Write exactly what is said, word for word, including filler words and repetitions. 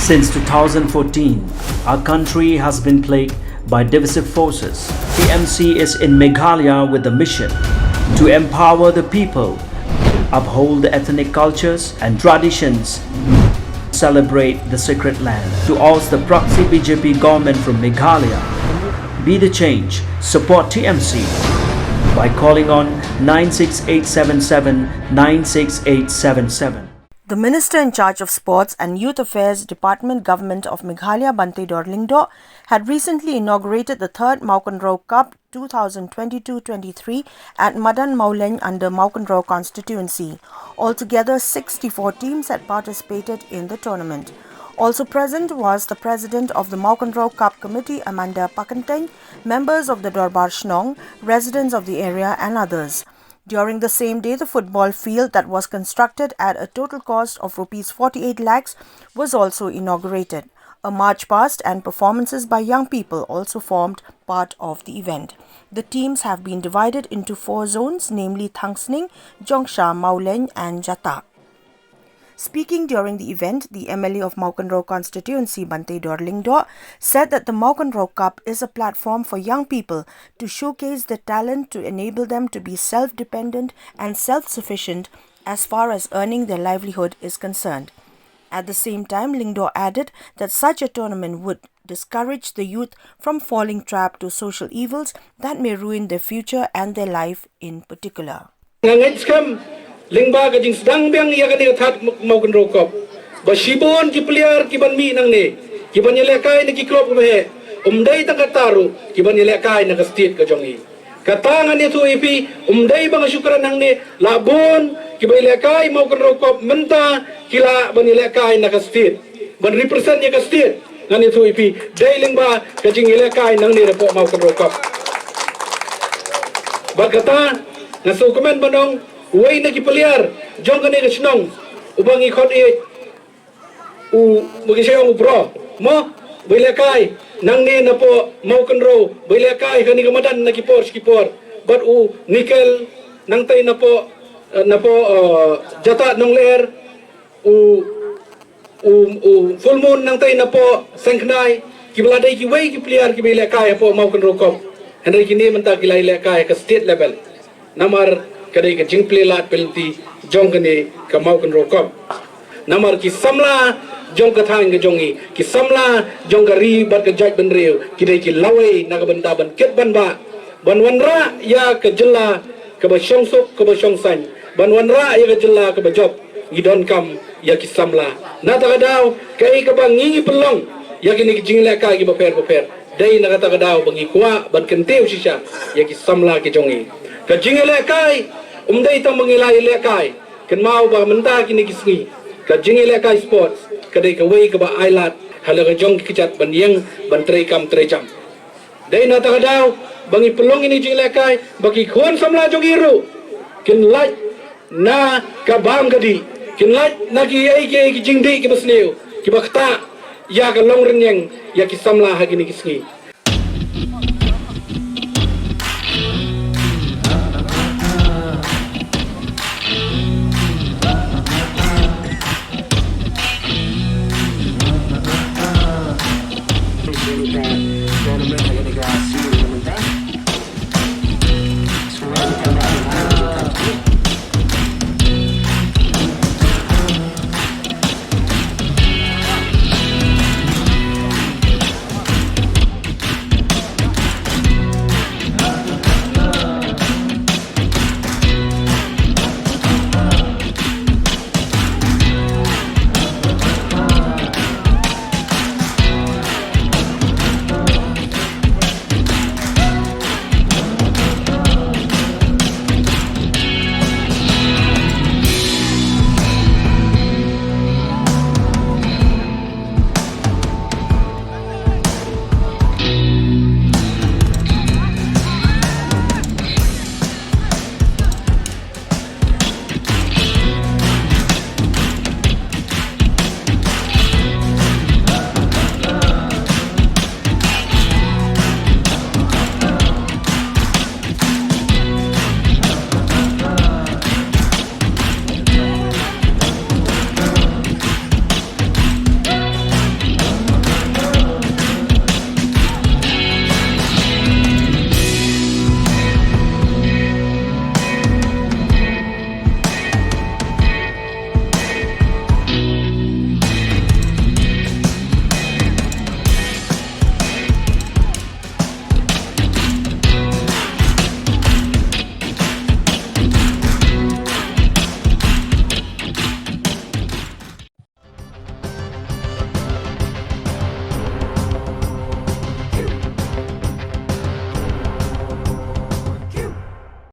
Since two thousand fourteen, our country has been plagued by divisive forces. T M C is in Meghalaya with the mission to empower the people, uphold the ethnic cultures and traditions, celebrate the sacred land. To oust the proxy B J P government from Meghalaya, be the change, support T M C by calling on nine six eight seven seven nine six eight seven seven. The Minister in charge of Sports and Youth Affairs Department, Government of Meghalaya, Banteidor Lyngdoh, had recently inaugurated the third Mawkynrew Cup two thousand twenty-two twenty-three at Madan Mawlein under Mawkynrew constituency. Altogether, sixty-four teams had participated in the tournament. Also present was the president of the Mawkynrew Cup Committee, Amanda Pakenteng, members of the Dorbar Shnong, residents of the area, and others. During the same day, the football field that was constructed at a total cost of rupees forty-eight lakhs was also inaugurated. A march past and performances by young people also formed part of the event. The teams have been divided into four zones, namely Thangsning, Jongsha, Mawlein, and Jatak. Speaking during the event, the M L A of Mawkynrew constituency, Banteidor Lyngdoh, said that the Mawkynrew Cup is a platform for young people to showcase their talent to enable them to be self-dependent and self-sufficient as far as earning their livelihood is concerned. At the same time, Lyngdoh added that such a tournament would discourage the youth from falling trap to social evils that may ruin their future and their life in particular. Nga ngeit skhem lyngba ka jingsdang biang ïa kane ka thad Mawkynrew Cup ba shibun ki player ki ban mih nangne, ki ban ïalehkai na ki club ba heh, um dei tang katta ruh, ki ban ïalehkai na ka state ka jong i. Kata ngan ïathuh ïa phi, um dei ba nga shu kren hangne, la bun kiba ïalehkai Mawkynrew Cup mynta ki lah ban ïalehkai na ka state, ban represent ïa ka state. Ngan ïathuh ïa phi, dei lyngba ka jingïalehkai nangne hapoh Mawkynrew Cup. Bad kata, nga sngewkmen ban ong, uwei na ki player jong kane ka shnong uba ngi khot ïa u, ba ki sha ong u Bro, mo, ba ïalehkai nangne napoh Mawkynrew, ba ïalehkai ha kane ka madan na ki por sha ki por. Bad u Nikel nangtei napoh, eh, napoh, eh, Jatak Nonglyer, u, u, u Full Moon nangtei napoh Sengkhnai, kiba la dei kiwei ki player kiba ïalehkai hapoh Mawkynrew Cup. Hynrei kine mynta ki la ïalehkai ha ka state level. Namar ka dei ka jingplie lad penalty jong kane ka Mawkynrew Cup. Namar ki samla jong ka thaiñ ka jong ngi, ki samla jong ka ri bad ka jaitbynriew, ki dei ki lawei na ka bynta ban kit ban bah, ban wanrah ïa ka jylla kaba shongsuk kaba shongsaiñ, ban wanrah ïa ka jylla kaba jop. Ngi donkam ïa ki samla. Na kata ka daw, kaei kaba ngi ngi pynlong ïa kine ki jingïalehkai kiba pher bapher, dei na kata ka daw ba ngi kwah ban kyntiew shisha ïa ki samla ki jong ngi. Ka jingïalehkai um dei tang ba ngi la ïalehkai. Kynmaw ba mynta kine ki sngi, ka jingïalehkai sports ka dei kawei kaba ailad ha la ka jong ki kjat ban ïeng ban treikam treijam. Dei na kata ka daw ba ngi pynlong ïa kine ki jingïalehkai, ba ki khun samla jong ngi ruh kin lait na ka bam ka dih, kin lait na kiei kiei ki jingdih kiba sniew, kiba ktah ïa ka longrynïeng ïa ki samla ha kine ki sngi.